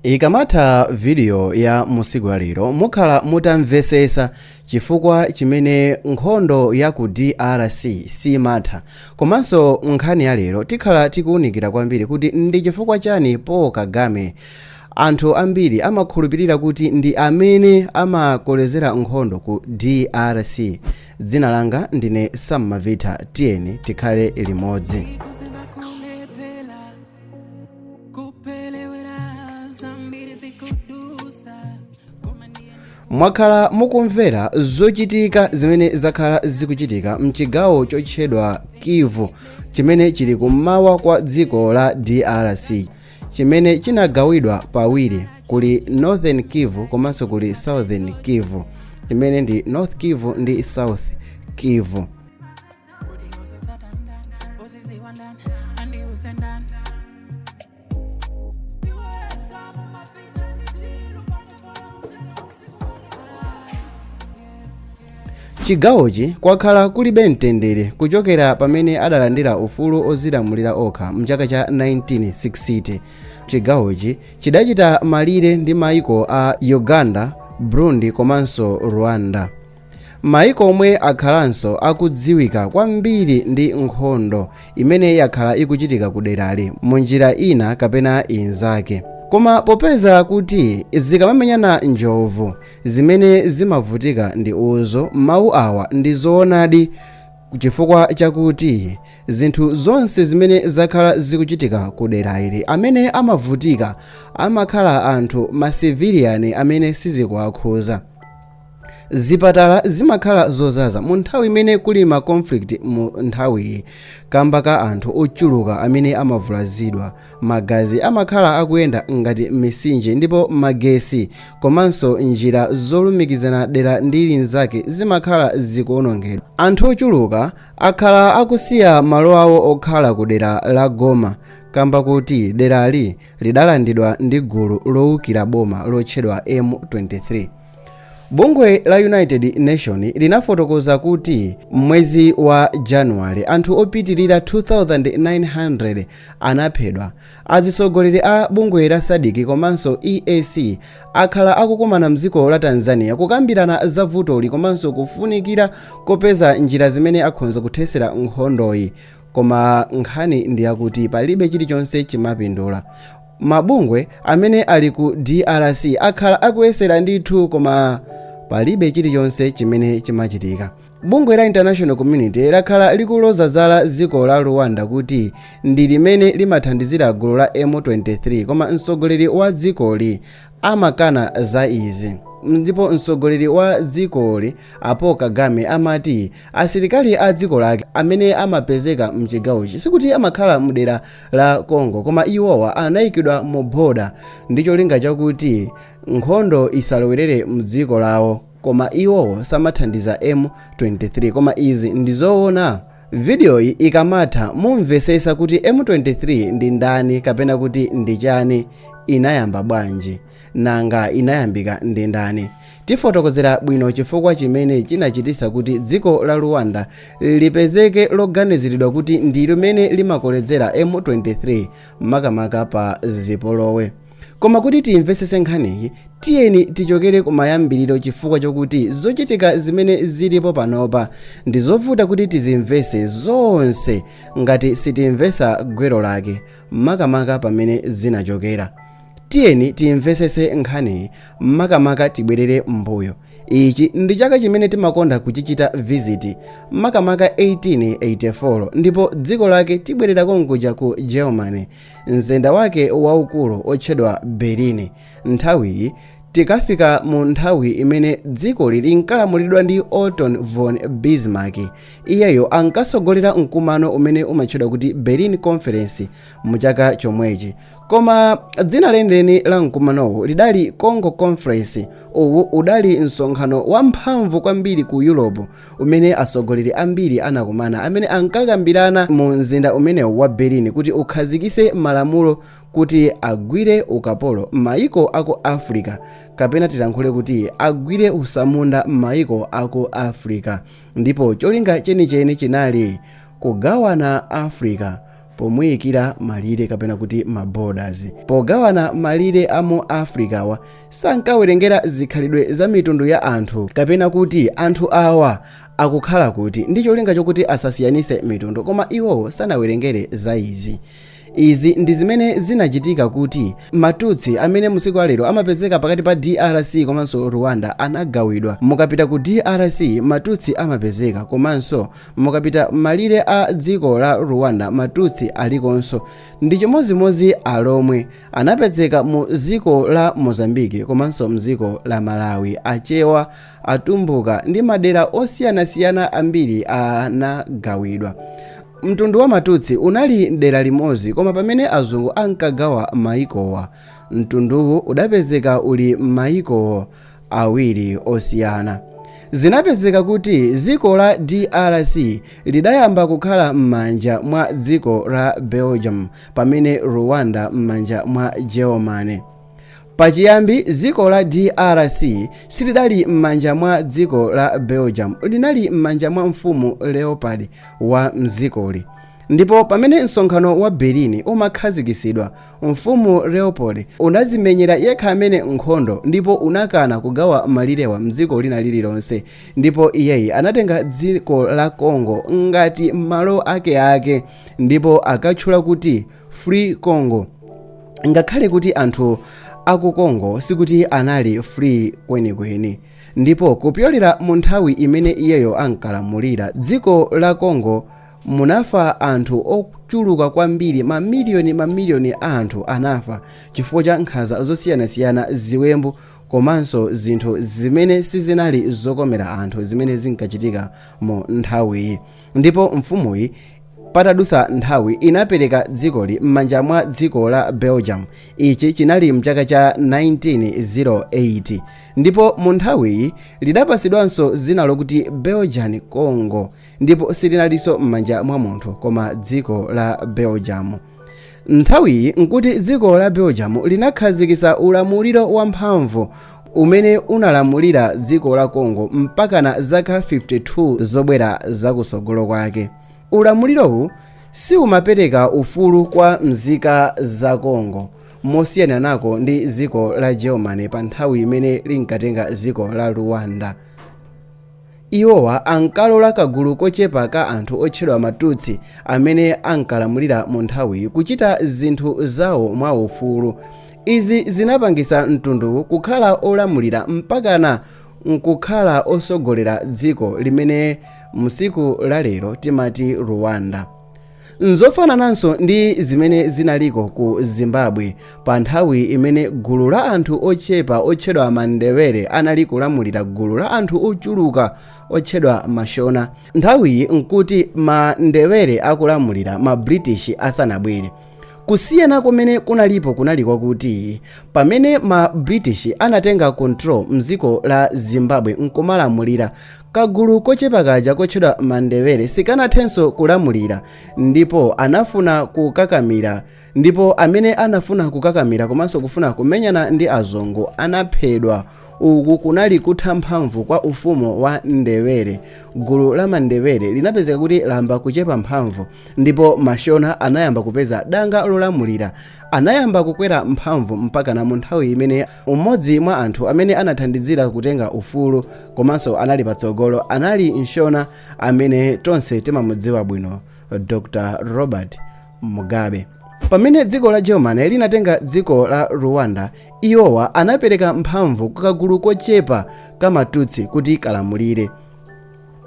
Ikamatha video ya musiku la lero, mukhala mutamvesesa chifukwa chimene nkhondo ya ku DRC simatha. Komanso nkhani ya lero tikhala tikuwunikira kwambiri kuti ndi chifukwa chani Paul Kagame anthu ambiri amakhulupirira kuti ndi amene amakolezera nkhondo ku DRC. Dzina langa ndine Sam Mavita, tiyeni tikhale limodzi. Kulepela kupelewera zambiri zikudusa koma ndiye. Mwakhala mukumvera zochitika zimene zakhala zikuchitika mchigawo chotchedwa Kivu, chimene chili kummawa kwa dziko la DRC, chimene chinagawidwa pawiri. Kuli Northern Kivu komanso kuli Southern Kivu, chimene ndi North Kivu ndi South Kivu. Kodi uzisatandani, uziziwandani, andiuzendani? Chigawochi kwakhala kulibe mtendere kuchokera pamene adalandira ufulu ozilamulira okha mchaka cha 1960. Chigawochi chidachita malire ndi maiko a Uganda, Burundi komanso Rwanda, maiko omwe akhalanso akudziwika kwambiri ndi nkhondo imene yakhala ikuchitika ku derali munjira ina kapena inzake. Koma popeza kuti zikamamenyana njovu, zimene zimavutika ndi uzu, mawu awa ndi zoonadi, chifukwa chakuti zinthu zonse zimene zakhala zikuchitika ku dera ili, amene amavutika amakhala anthu ma civilian amene sizikuwakhuza. Zipatala zimakhala zozaza mu nthawi imene kuli ma conflict mu nthawiyi kamba ka anthu ochuluka amene amavulazidwa. Magazi amakhala akuyenda ngati mitsinje, ndipo magesi komanso njira zolumikizana dera ndi linzake zimakhala zikuwonongedwa. Anthu ochuluka akhala akusiya malo awo okhala ku dera la Goma kamba kuti derali lidalandidwa ndi gulu lowukira boma lotchedwa M23. Bungwe la United Nation linafotokoza kuti mwezi wa Januwale anthu opitirira 2900 anaphedwa. Azitsogoleri a bungwe la SADC komanso EAC akhala akukumana mdziko la Tanzania kukambirana za vutoli komanso kufunikira kopeza njira zimene akhonza kuthesera nkhondoyi, koma nkhani ndi yakuti palibe chilichonse chimapindula. Mabungwe amene ali ku DRC akhala akuyesera ndithu, koma palibe chilichonse chimene chimachitika. Bungwe la international community lakhala likuloza zala dziko la Rwanda kuti ndi limene limathandizira gulu la M23, koma mtsogoleri wa dzikoli amakana za izi. Ndipo mtsogoleri wa dzikoli a Paul Kagame amati asilikali a dziko lake amene amapezeka mchigawochi sikuti amakhala mdera la Congo, koma iwowa anayikidwa mu boda ndi cholinga chakuti nkhondo isalowerere mdziko lawo, koma iwowo samathandiza M23. Koma izi ndizoona? Vidiyoyi ikamatha mumvesesa kuti M23 ndi ndani kapena kuti ndi chani, inayamba bwanji, nanga inayambika ndi ndani. Tifotokozera bwino chifukwa chimene chinachitisa kuti dziko la Rwanda lipezeke loganiziridwa kuti ndi limene limakolezera M23, makamaka pa zipolowe. Koma kuti timvesese nkhaniyi, tiyeni tichokere kumayambiriro, chifukwa chokuti zochitika zimene zilipo panopa ndi zovuta kuti tizimvese zonse ngati sitimvesa gwero lake, makamaka pamene zinachokera. Tiyeni timvesese nkhaniyi, makamaka tibwerere mbuyo. Ichi ndi chaka chimene timakonda kuchichita visit, makamaka 1884, ndipo dziko lake tibwerera konkuja ku Germany, mzinda wake waukulu otchedwa Berlin. Nthawiyi tikafika mu nthawi imene dzikoli linkalamulidwa ndi Otto von Bismarck. Iyeyo ankasogolera mkumano umene umatchedwa kuti Berlin Conference mu chaka chomwechi, koma dzina lenileni la mkumanowu lidali Congo Conference. Uwu udali msonkhano wamphamvu kwambiri ku Europe umene atsogoleri ambiri anakumana, amene ankakambirana mu mzinda umenewu wa Berlin kuti ukhazikise malamulo kuti agwire ukapolo m'mayiko aku Africa, kapena tilankhule kuti agwire usamunda m'mayiko aku Africa. Ndipo cholinga chenicheni chinali kugawana Africa. Pomuyikira malire kapena kuti ma borders, pogawana malire a mu Africawa, sankawerengera zikhalidwe za mitundu ya anthu kapena kuti anthu awa akukhala kuti, ndi cholinga chokuti asasiyanise mitundu, koma iwowo sanawerengere za izi. Izi ndi zimene zinachitika kuti Matutsi amene musiku alero amapezeka pakati pa DRC komanso Rwanda anagawidwa. Mukapita ku DRC, Matutsi amapezeka, komanso mukapita malire a dziko la Rwanda, Matutsi alikonso. Ndi chimozimozi Alomwe anapezeka mu dziko la Mozambiki komanso mdziko la Malawi. Achewa, Atumbuka ndi madera osiyanasiyana ambiri anagawidwa. Mtundu wa Matutsi unali dera limodzi, koma pamene azungu ankagawa maikowa, mtunduwu udapezeka uli m'maiko awiri osiyana. Zinapezeka kuti dziko la DRC lidayamba kukhala m'manja mwa dziko la Belgium, pamene Rwanda m'manja mwa Germany. Pachiyambi dziko la DRC silidali m'manja mwa dziko la Belgium, linali m'manja mwa Mfumu Leopold wa mdzikoli. Ndipo pamene msonkhano wa Berlin umakhazikisidwa, Mfumu Leopold unazimenyera yekha amene nkhondo ndipo unakana kugawa malirewa mdziko lina lililonse, ndipo iyeyi anatenga dziko la Congo ngati malo akeake ndipo akatchula kuti Free Congo, ngakhale kuti anthu aku Congo sikuti anali free kwenikweni. Ndipo kupyolera mu nthawi imene iyeyo ankalamulira dziko la Congo, munafa anthu ochuluka kwambiri. Mamiliyoni mamiliyoni a anthu anafa chifukwa cha nkhanza zosiyanasiyana, ziwembu komanso zinthu zimene sizinali zokomera anthu zimene zinkachitika mu nthawiyi. Ndipo mfumuyi patadusa nthawi inapereka dzikoli m'manja mwa dziko la Belgium. Ichi chinali mchaka cha 1908, ndipo mu nthawiyi lidapasidwanso dzina lokuti Belgian Congo, ndipo silinalinso m'manja mwa munthu koma dziko la Belgium. Nthawiyi nkuti dziko la Belgium linakhazikitsa ulamuliro wamphamvu umene unalamulira dziko la Congo mpakana zaka 52 zobwera zakusogolo kwake. Ulamulirowu siumapereka ufulu kwa mzika za Congo, mosiyana nako ndi dziko la Germany pa nthawi imene linkatenga dziko la Rwanda. Iwowa ankalola kagulu kochepa ka anthu otchedwa Matutsi amene ankalamulira mu nthawiyi kuchita zinthu zawo mwaufulu. Izi zinapangisa mtunduwu kukhala olamulira mpakana nkukhala osogolera dziko limene msiku la lero timati Rwanda. Nzofanananso ndi zimene zinaliko ku Zimbabwe pa nthawi imene gulu la anthu ochepa otchedwa Mandebele anali kulamulira gulu la anthu ochuluka otchedwa Mashona. Nthawiyi nkuti Mandebele akulamulira ma British asanabwere. Kusiyana kumene kunalipo kunali kwakuti pamene ma British anatenga control mdziko la Zimbabwe nkumalamulira, kagulu kochepa kaja kotchedwa Mandebele sikanathenso kulamulira, ndipo anafuna kukakamira, ndipo amene anafuna kukakamira komanso kufuna kumenyana ndi azungu anaphedwa. Uku kunali kutha mphamvu kwa ufumu wa Ndebele. Gulu la Mandebele linapezeka kuti layamba kuchepa mphamvu, ndipo Mashona anayamba kupeza danga lolamulira. Anayamba kukwera mphamvu mpakana mu nthawi imene umodzi mwa anthu amene anathandizira kutenga ufulu komanso anali patsogolo anali Mshona amene tonse timamudziwa bwino, Dr Robert Mugabe. Pamene dziko la Germany linatenga dziko la Rwanda, iwowa anapereka mphamvu kukagulu kochepa ka Matutsi kuti kalamulire.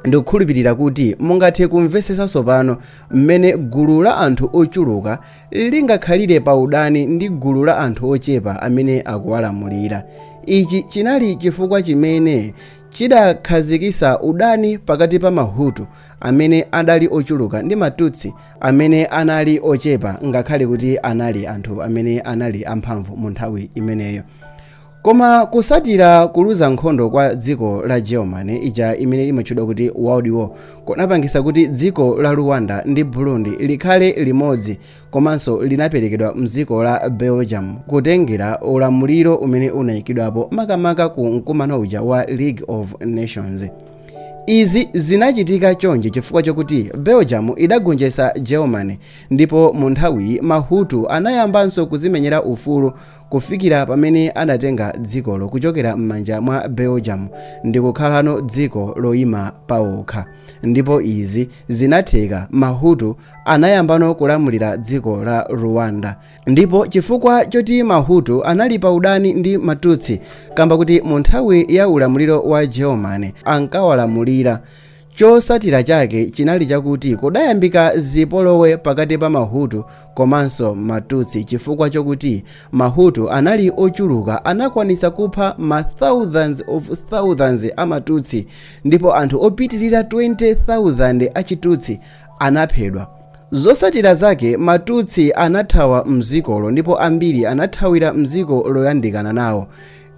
Ndikukhulupirira kuti mungathe kumvetsetsanso pano mmene gulu la anthu ochuluka lingakhalire pa udani ndi gulu la anthu ochepa amene akuwalamulira. Ichi chinali chifukwa chimene chidakhazikitsa udani pakati pa Mahutu amene adali ochuluka ndi Matutsi amene anali ochepa, ngakhale kuti anali anthu amene anali amphamvu mu nthawi imeneyo. Koma kusatira kuluza nkhondo kwa dziko la Germany ija imene imatchedwa kuti World War, kunapangisa kuti dziko la Rwanda ndi Burundi likhale limodzi, komanso linaperekedwa mdziko la Belgium kutengera ulamuliro umene unayikidwapo makamaka ku mkumano uja wa League of Nations. Izi zinachitika chonchi chifukwa chokuti Belgium idagonjetsa Germany, ndipo mu nthawiyi Mahutu anayambanso kuzimenyera ufulu kufikira pamene anatenga dzikolo kuchokera m'manja mwa Belgium ndikukhalano dziko loyima pawokha. Ndipo izi zinatheka, Mahutu anayambano kulamulira dziko la Rwanda. Ndipo chifukwa choti Mahutu anali pa udani ndi Matutsi kamba kuti mu nthawi ya ulamuliro wa Germany ankawalamulira, chosatira chake chinali chakuti kudayambika zipolowe pakati pa Mahutu komanso Matutsi. Chifukwa chokuti Mahutu anali ochuluka, anakwanisa kupha ma thousands of thousands a Matutsi, ndipo anthu opitirira 20,000 achitutsi anaphedwa. Zosatira zake, Matutsi anathawa mdzikolo ndipo ambiri anathawira mdziko loyandikana nawo,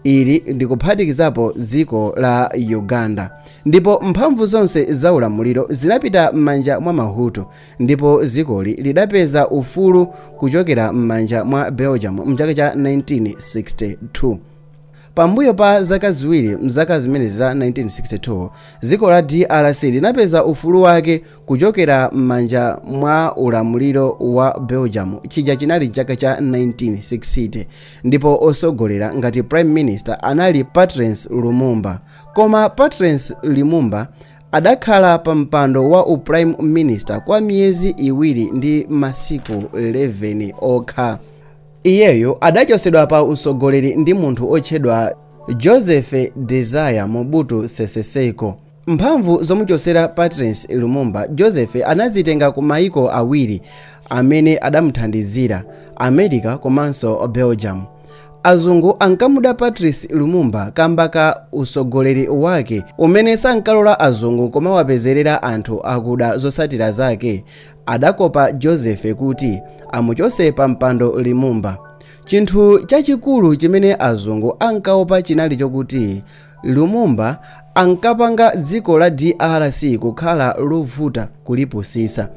ili ndikuphatikizapo dziko la Uganda, ndipo mphamvu zonse za ulamuliro zinapita m'manja mwa Mahutu, ndipo dzikoli lidapeza ufulu kuchokera m'manja mwa Belgium mchaka cha 1962. Pambuyo pa zaka 2, mzaka zimenezi za 1962, dziko la DRC linapeza ufulu wake kuchokera m'manja mwa ulamuliro wa Belgium. Chija chinali chaka cha 1960, ndipo osogolera ngati prime minister anali Patrice Lumumba. Koma Patrice Lumumba adakhala pa mpando wa uprime minister kwa miyezi 2 ndi masiku 11 okha. Iyeyo adachosedwa pa usogoleri ndi munthu otchedwa Joseph Desire Mobutu Sese Seko. Mphamvu zomuchosera Patrice Lumumba, Joseph anazitenga ku maiko awiri amene adamuthandizira, America komanso Belgium. Azungu ankamuda Patrice Lumumba kamba ka usogoleri wake umene sankalola azungu komawapezerera anthu akuda. Zosatira zake, adakopa Joseph kuti amuchose pa mpando Lumumba. Chinthu chachikulu chimene azungu ankaopa chinali chokuti Lumumba ankapanga dziko la DRC kukhala lovuta kulipusisa.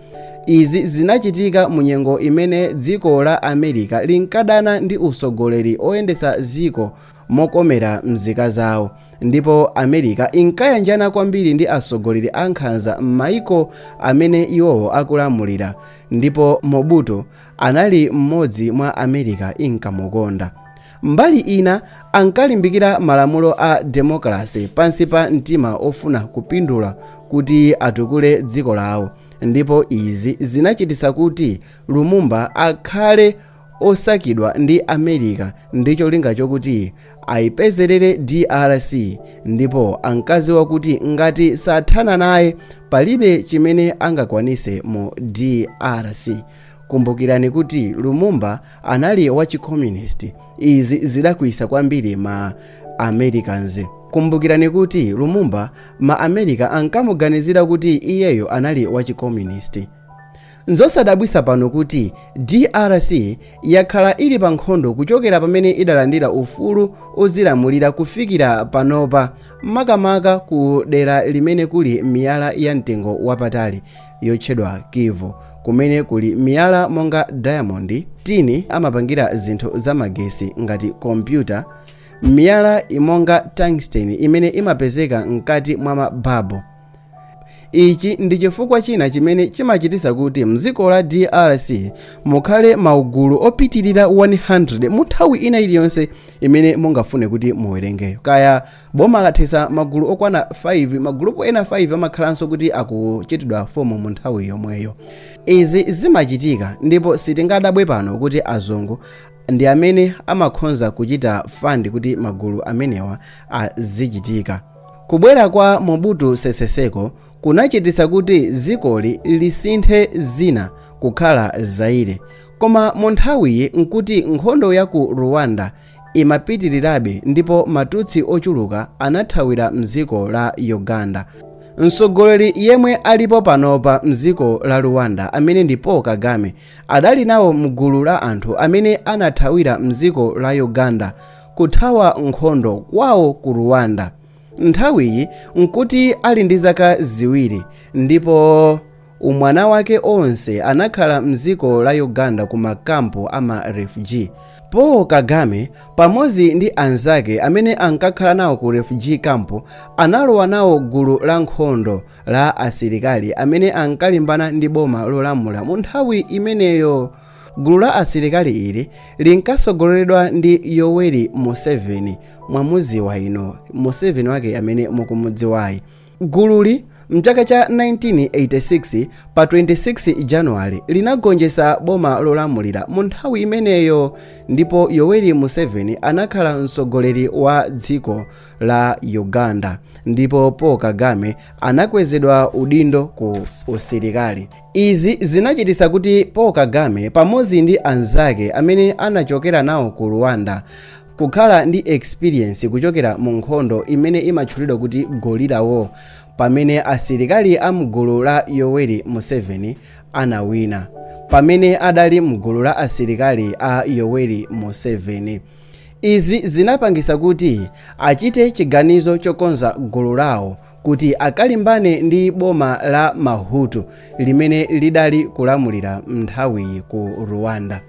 Izi zinachitika mu nyengo imene dziko la America linkadana ndi usogoleri oyendesa dziko mokomera mzika zawo, ndipo America inkayanjana kwambiri ndi atsogoleri ankhanza m'maiko amene iwowo akulamulira, ndipo Mobutu anali mmodzi mwa America inkamukonda. Mbali ina ankalimbikira malamulo a democracy pansi pa mtima ofuna kupindula kuti atukule dziko lawo, ndipo izi zinachititsa kuti Lumumba akhale osakidwa ndi America ndi cholinga chokuti ayipezerere DRC, ndipo ankaziwa kuti ngati sathana naye palibe chimene angakwanise mu DRC. Kumbukirani kuti Lumumba anali wa chicommunist. Izi zidakwiyitsa kwambiri ma Americans. Kumbukirani kuti Lumumba, ma America ankamuganizira kuti iyeyo anali wa chicommunist. Nzosadabwisa pano kuti DRC yakhala ili pa nkhondo kuchokera pamene idalandira ufulu ozilamulira kufikira panopa, makamaka ku dera limene kuli miyala ya mtengo wapatali yotchedwa Kivu, kumene kuli miyala monga diamond, tini amapangira zinthu zamagesi ngati kompyuta, miyala imonga tungsten imene imapezeka mkati mwa mababu. Ichi ndi chifukwa china chimene chimachititsa kuti mdziko la DRC mukhale maugulu opitirira 100 mu nthawi ina iliyonse imene mungafune kuti muwerengeyo. Kaya boma lathesa magulu okwana 5, magulupu ena 5 amakhalanso kuti akuchitidwa form mu nthawi yomweyo. Izi zimachitika, ndipo sitingadabwe pano kuti azungu ndi amene amakhonza kuchita fund kuti magulu amenewa azichitika. Kubwera kwa Mobutu Sese Seko kunachititsa kuti dzikoli lisinthe zina kukhala Zaire, koma mu nthawiyi nkuti nkhondo ya ku Rwanda imapitirirabe, ndipo Matutsi ochuluka anathawira mdziko la Uganda. Mtsogoleri yemwe alipo panopa mdziko la Rwanda, amene ndi Paul Kagame, adali nawo mgulu la anthu amene anathawira mdziko la Uganda kuthawa nkhondo kwawo ku Rwanda. Nthawiyi nkuti ali ndi zaka 2, ndipo umwana wake onse anakhala mdziko la Uganda ku makampu ama refugee. Paul Kagame pamodzi ndi anzake amene ankakhala nawo ku refugee camp analowa nawo gulu la nkhondo la asilikali amene ankalimbana ndi boma lolamula mu nthawi imeneyo. Gulu la asilikali ili linkasogoleredwa ndi Yoweri Museveni. Mwamuziwa ino Museveni wake amene mukumudziwayi. Gululi mchaka cha 1986 pa 26 Januwale linagonjetsa boma lolamulira mu nthawi imeneyo, ndipo Yoweri Museveni anakhala mtsogoleri wa dziko la Uganda, ndipo Paul Kagame anakwezedwa udindo ku usilikali. Izi zinachititsa kuti Paul Kagame pamodzi ndi anzake amene anachokera nawo ku Rwanda kukhala ndi experience kuchokera mu nkhondo imene imatchulidwa kuti Guerrilla War, pamene asilikali a mgulu la Yoweri Museveni anawina pamene adali mgulu la asilikali a Yoweri Museveni. Izi zinapangisa kuti achite chiganizo chokonza gulu lawo kuti akalimbane ndi boma la Mahutu limene lidali kulamulira nthawiyi ku Rwanda.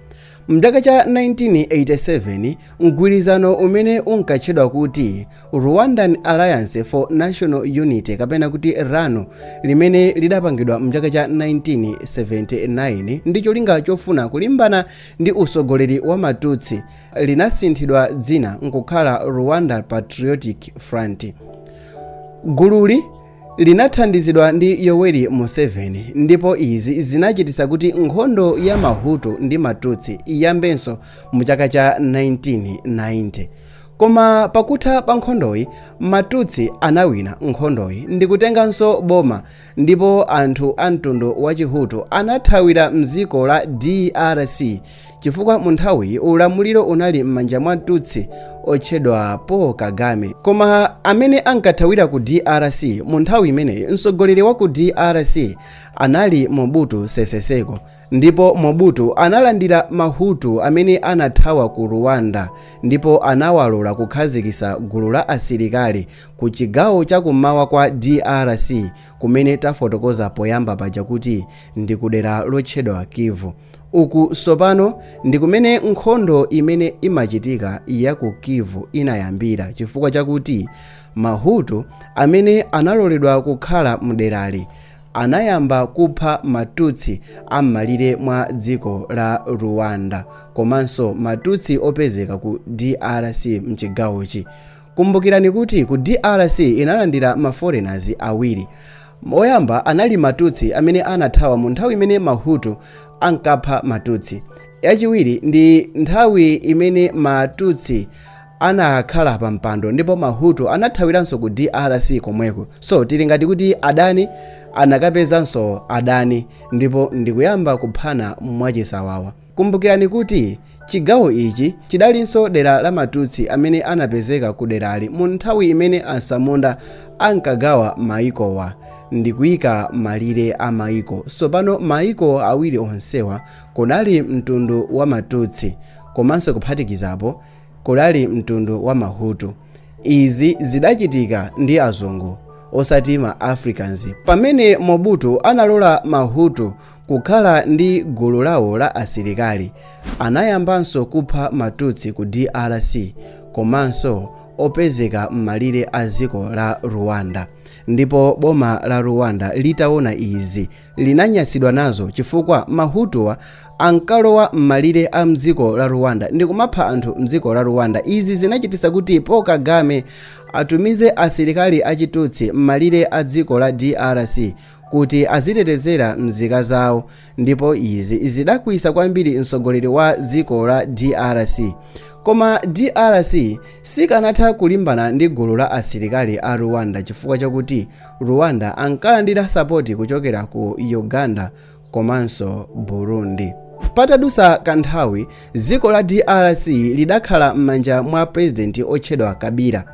Mchaka cha 1987, mgwirizano umene unkatchedwa kuti Rwandan Alliance for National Unity, kapena kuti RANU, limene lidapangidwa mchaka cha 1979 ndi cholinga chofuna kulimbana ndi usogoleri wa Matutsi, linasinthidwa dzina nkukhala Rwanda Patriotic Front. Gululi linathandizidwa ndi Yoweri Museveni, ndipo izi zinachititsa kuti nkhondo ya Mahutu ndi Matutsi iyambenso mu chaka cha 1990. Koma pakutha pa nkhondoyi, Matutsi anawina nkhondoyi ndikutenganso boma, ndipo anthu a mtundu wa Chihutu anathawira mdziko la DRC, chifukwa mu nthawiyi ulamuliro unali m'manja mwa Tutsi otchedwa Paul Kagame. Koma amene ankathawira ku DRC mu nthawi imeneyi, mtsogoleri wa ku DRC anali Mobutu Sese Seko, ndipo Mobutu analandira Mahutu amene anathawa ku Rwanda ndipo anawalola kukhazikitsa gulu la asilikali ku chigawo chakummawa kwa DRC, kumene tafotokoza poyamba paja kuti ndi kudera lotchedwa Kivu. Uku sopano ndi kumene nkhondo imene imachitika ya ku Kivu inayambira, chifukwa chakuti Mahutu amene analoledwa kukhala mderali anayamba kupha Matutsi am'malire mwa dziko la Rwanda komanso Matutsi opezeka ku DRC mchigawochi. Kumbukirani kuti ku DRC inalandira ma foreigners awiri. Oyamba anali Matutsi amene anathawa mu nthawi imene Mahutu ankapha Matutsi. Yachiwiri ndi nthawi imene Matutsi anakhala pa mpando ndipo Mahutu anathawiranso ku DRC komweko. So tili ngati kuti adani anakapezanso adani ndipo ndikuyamba kuphana mwachisawawa. Kumbukirani kuti chigawo ichi chidalinso dera la Matutsi amene anapezeka ku derali mu nthawi imene asamunda ankagawa maikowa ndikuyika malire a maiko. Sopano maiko awiri onsewa kunali mtundu wa Matutsi komanso kuphatikizapo kunali mtundu wa Mahutu. Izi zidachitika ndi azungu, osati ma Africans. Pamene Mobutu analola Mahutu kukhala ndi gulu lawo la asilikali, anayambanso kupha Matutsi ku DRC komanso opezeka m'malire a dziko la Rwanda. Ndipo boma la Rwanda litaona izi linanyansidwa nazo, chifukwa Mahutuwa ankalowa m'malire a mdziko la Rwanda ndi kumapha anthu mdziko la Rwanda. Izi zinachititsa kuti Paul Kagame atumize asilikali achitutsi m'malire a dziko la DRC kuti azitetezera mzika zawo, ndipo izi zidakwiyitsa kwambiri mtsogoleri wa dziko la DRC. Koma DRC sikanatha kulimbana ndi gulu la asilikali a Rwanda, chifukwa chakuti Rwanda ankalandira support kuchokera ku Uganda komanso Burundi. Patadusa kanthawi, dziko la DRC lidakhala m'manja mwa purezidenti otchedwa Kabila.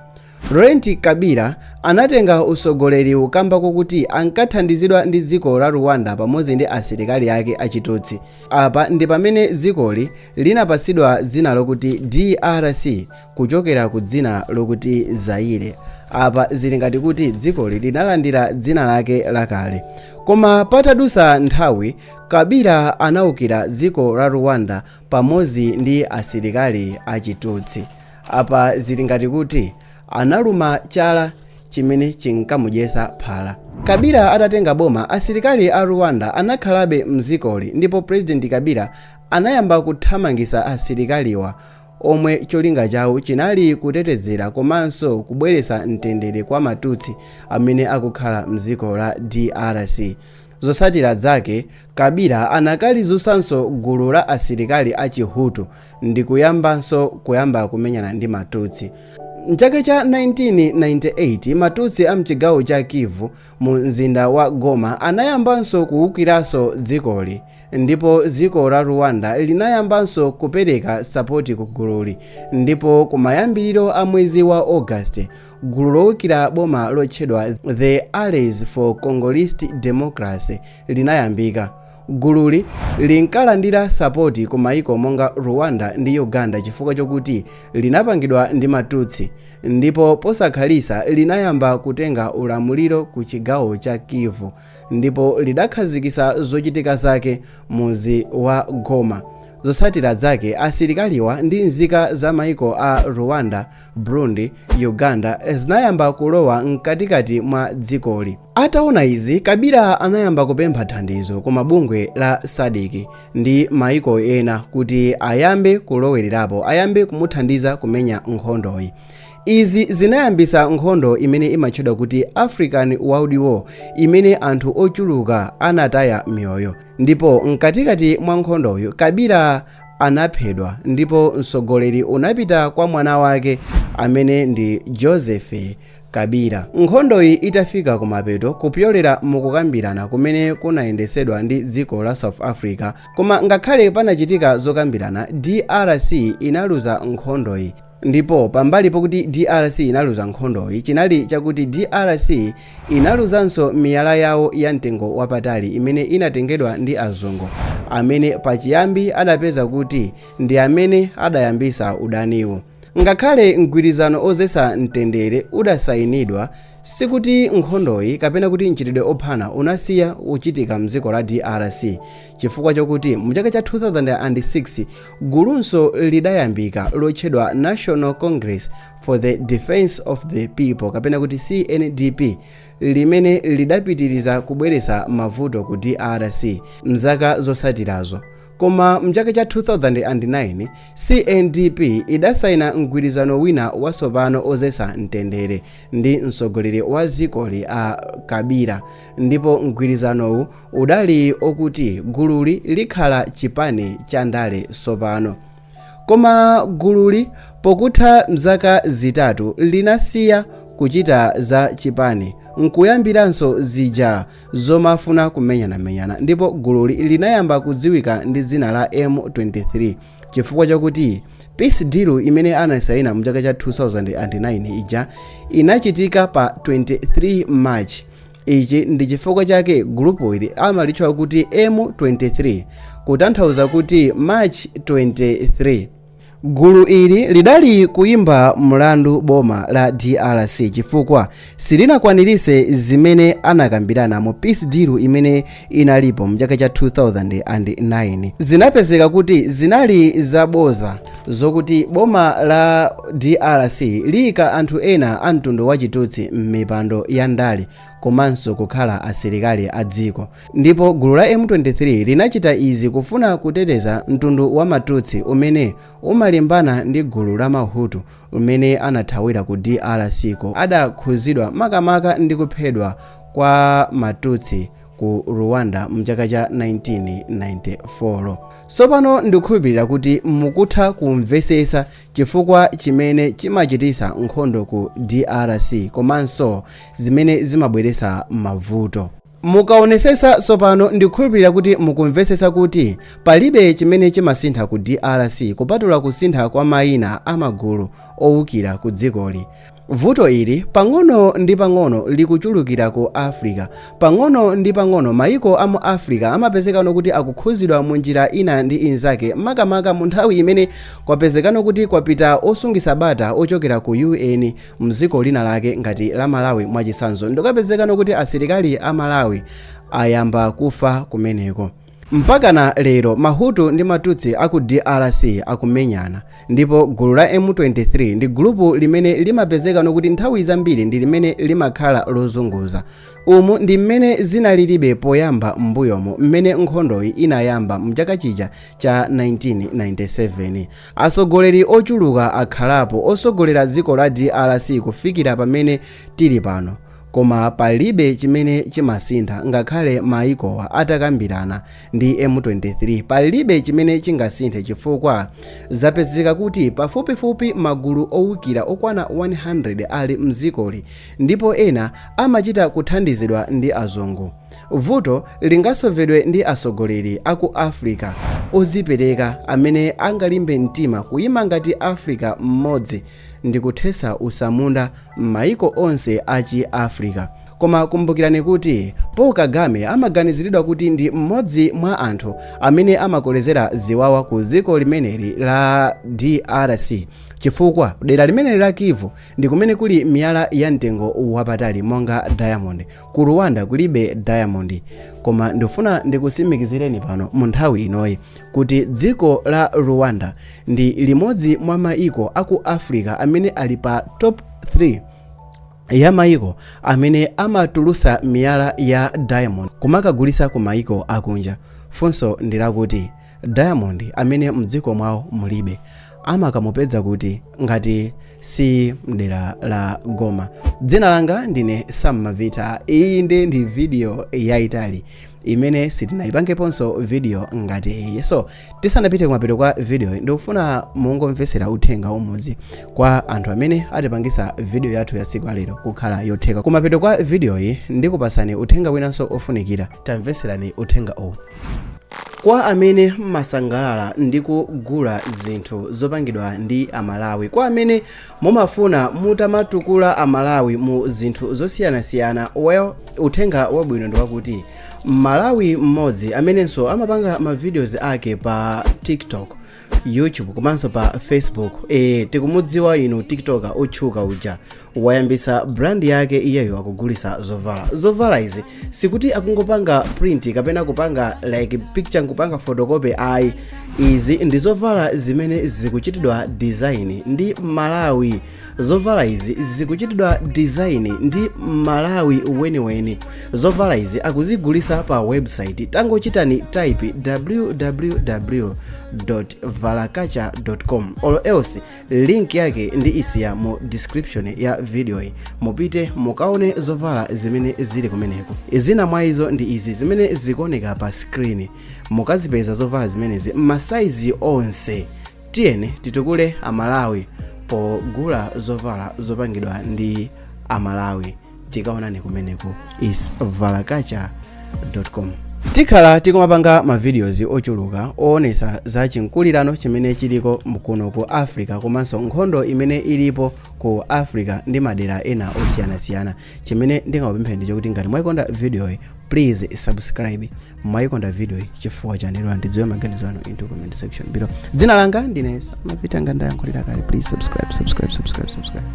Laurent Kabila anatenga usogoleri kamba kokuti ankathandizidwa ndi dziko la Rwanda pamodzi ndi asilikali ake Achitutsi. Apa ndi pamene dzikoli linapasidwa dzina lokuti DRC kuchokera ku dzina lokuti Zaire. Apa zili ngati kuti dzikoli linalandira dzina lake lakale. Koma patadusa nthawi, Kabila anawukira dziko la Rwanda pamodzi ndi asilikali Achitutsi. Apa zili ngati kuti analuma chala chimene chinkamudyesa phala. Kabila atatenga boma, asilikali a Rwanda anakhalabe mdzikoli, ndipo President Kabila anayamba kuthamangisa asilikaliwa, omwe cholinga chawo chinali kutetezera komanso kubweretsa mtendere kwa Matutsi amene akukhala mdziko la DRC. Zotsatira zake, Kabila anakalizunsanso gulu la asilikali Achihutu ndi kuyambanso kuyamba kumenyana ndi Matutsi. Mchaka cha 1998, Matutsi a mchigawo cha Kivu mu mzinda wa Goma anayambanso kuwukiranso dzikoli, ndipo dziko la Rwanda linayambanso kupereka support ku gululi. Ndipo kumayambiriro a mwezi wa August, gulu lowukira boma lotchedwa the Allies for Congolese Democracy linayambika. Gululi linkalandira support ku maiko monga Rwanda ndi Uganda chifukwa chokuti linapangidwa ndi Matutsi, ndipo posakhalisa linayamba kutenga ulamuliro ku chigawo cha Kivu, ndipo lidakhazikitsa zochitika zake muzi wa Goma. Zotsatira zake, asilikaliwa ndi nzika za maiko a Rwanda, Burundi, Uganda zinayamba kulowa mkatikati mwa dzikoli. Ataona izi, Kabila anayamba kupempha thandizo ku mabungwe la SADC ndi maiko ena kuti ayambe kulowererapo, ayambe kumuthandiza kumenya nkhondoyi. Izi zinayambisa nkhondo imene imatchedwa kuti African World War, imene anthu ochuluka anataya miyoyo. Ndipo mkatikati mwa nkhondoyo, Kabila anaphedwa, ndipo mtsogoleri unapita kwa mwana wake amene ndi Joseph Kabila. Nkhondoyi itafika kumapeto kupyolera mukukambirana kumene kunayendesedwa ndi dziko la South Africa, koma ngakhale panachitika zokambirana, DRC inaluza nkhondoyi. Ndipo pambali pokuti DRC inaluza nkhondoyi, chinali chakuti DRC inaluzanso miyala yawo ya mtengo wapatali imene inatengedwa ndi azungu, amene pachiyambi adapeza kuti ndi amene adayambisa udaniwo. Ngakhale mgwirizano ozesa mtendere udasayinidwa, sikuti nkhondoyi kapena kuti mchitidwe ophana unasiya kuchitika mdziko la DRC, chifukwa chokuti mu chaka cha 2006 gulunso lidayambika lotchedwa National Congress for the Defense of the People, kapena kuti CNDP, limene lidapitiriza kubweretsa mavuto ku DRC mzaka zotsatirazo. Koma mchaka cha 2009, CNDP idasayina mgwirizano wina watsopano ozesa mtendere ndi mtsogoleri wa dzikoli a Kabila, ndipo mgwirizanowu udali okuti gululi likhala chipani cha ndale tsopano. Koma gululi pokutha mzaka 3 linasiya kuchita za chipani nkuyambiranso zija zomafuna kumenyanamenyana, ndipo gululi linayamba kudziwika ndi dzina la M23, chifukwa chakuti peace deal imene anasayina mchaka cha 2009 ija inachitika pa 23 March. Ichi ndi chifukwa chake group ili amalitchula kuti M23, kutanthauza kuti March 23. Gulu ili lidali kuyimba mlandu boma la DRC chifukwa silinakwanirise zimene anakambirana mu peace deal imene inalipo mchaka cha 2009. Zinapezeka kuti zinali zaboza zokuti boma la DRC liyika anthu ena a mtundu wachitutsi m'mipando ya ndale komanso kukhala asilikali a dziko, ndipo gulu la M23 linachita izi kufuna kuteteza mtundu wa Matutsi umene umalimbana ndi gulu la Mahutu umene anathawira ku DRC ko adakhuzidwa makamaka ndi kuphedwa kwa Matutsi ku Rwanda mchaka cha 1994. Tsopano ndikukhulupirira kuti mukutha kumvesesa chifukwa chimene chimachitisa nkhondo ku DRC komanso zimene zimabweretsa mavuto. Mukaonesesa tsopano, ndikukhulupirira kuti mukumvesesa kuti palibe chimene chimasintha ku DRC kupatula kusintha kwa mayina amagulu owukira ku dzikoli. Vuto ili pang'ono ndi pang'ono likuchulukira ku Africa. Pang'ono ndi pang'ono mayiko a mu Africa amapezekano kuti akukhuzidwa mu njira ina ndi inzake, makamaka mu nthawi imene kwapezekano kuti kwapita osungisa bata ochokera ku UN mdziko lina lake ngati la Malawi mwachisanzo, ndikapezekano kuti asilikali a Malawi ayamba kufa kumeneko. Mpakana lero Mahutu ndi Matutsi aku DRC akumenyana, ndipo gulu la M23 ndi gulupu limene limapezekano kuti nthawi zambiri ndi limene limakhala lozunguza. Umu ndi mmene zinalilibe poyamba m'mbuyomo mmene nkhondoyi inayamba mchaka chija cha 1997. Atsogoleri ochuluka akhalapo osogolera dziko la DRC kufikira pamene tili pano, koma palibe chimene chimasintha. Ngakhale maikowa atakambirana ndi M23, palibe chimene chingasinthe, chifukwa zapezeka kuti pafupifupi magulu owukira okwana 100 ali mdzikoli, ndipo ena amachita kuthandizidwa ndi azungu. Vuto lingasolvedwe ndi atsogoleri aku Africa ozipereka amene angalimbe mtima kuyima ngati Africa mmodzi ndi kuthesa usamunda m'mayiko onse achi Africa. Koma kumbukirani kuti Paul Kagame amaganiziridwa kuti ndi mmodzi mwa anthu amene amakolezera ziwawa ku dziko limeneli la DRC, chifukwa dera limeneli la Kivu ndi kumene kuli miyala ya mtengo wapatali monga diamond. Ku Rwanda kulibe diamond. Koma ndifuna ndikusimikizireni pano mu nthawi inoyi kuti dziko la Rwanda ndi limodzi mwa maiko aku Africa amene ali pa top 3 ya maiko amene amatulusa miyala ya diamond kumakagulisa ku maiko akunja. Funso ndi lakuti, diamond amene mdziko mwawo mulibe amakamupeza kuti ngati si mdera la Goma? Dzina langa ndine Sam Mavita. Iyi ndi video yayitali imene sitinayipangeponso video ngati iyi. So tisanapite kumapeto kwa video, ndikufuna mungomvesera uthenga umodzi kwa anthu amene atipangisa video yathu ya tsiku lero kukhala yotheka. Kumapeto kwa video iyi ndikupasani uthenga winanso ofunikira. Tamveserani uthenga uwu. Kwa amene mmasangalala ndi kugula zinthu zopangidwa ndi Amalawi, kwa amene mumafuna mutamatukula Amalawi mu zinthu zosiyanasiyana, well, uthenga wabwino ndi wakuti Malawi mmodzi amenenso amapanga ma videos ake pa TikTok, YouTube komanso pa Facebook, tikumudziwa inu, TikToker otchuka uja, wayambisa brand yake. Iyeyo akugulisa zovala. Zovala izi sikuti akungopanga print kapena kupanga like picture nkupanga photocopy, ayi. Izi ndi zovala zimene zikuchitidwa design ndi Malawi. Zovala izi zikuchitidwa design ndi Malawi weniweni. Zovala izi akuzigulisa pa website. Tangochitani type www.valakacha.com or else link yake ndi isiya mu description ya video iyi. Mupite mukaone zovala zimene zili kumeneko. Zina mwa izo ndi izi zimene zikuoneka pa screen. Mukazipeza zovala zimenezi m'masaizi onse. Tiyeni titukule Amalawi pogula zovala zopangidwa ndi Amalawi. Tikaonani kumeneko, is valakacha.com. Tikhala tikumapanga ma videos ochuluka oonesa za chinkulirano chimene chiliko kuno ku Africa komanso nkhondo imene ilipo ku Africa ndi madera ena osiyanasiyana. Chimene ndingakupempheni ndi chokuti ngati mwayikonda video iyi, please subscribe. Mwayikonda video iyi chifukwa chani? Ndidziwe maganizo anu into comment section below. Dzina langa ndine Samavita, ndayankhulira kale. Please subscribe, subscribe, subscribe, subscribe.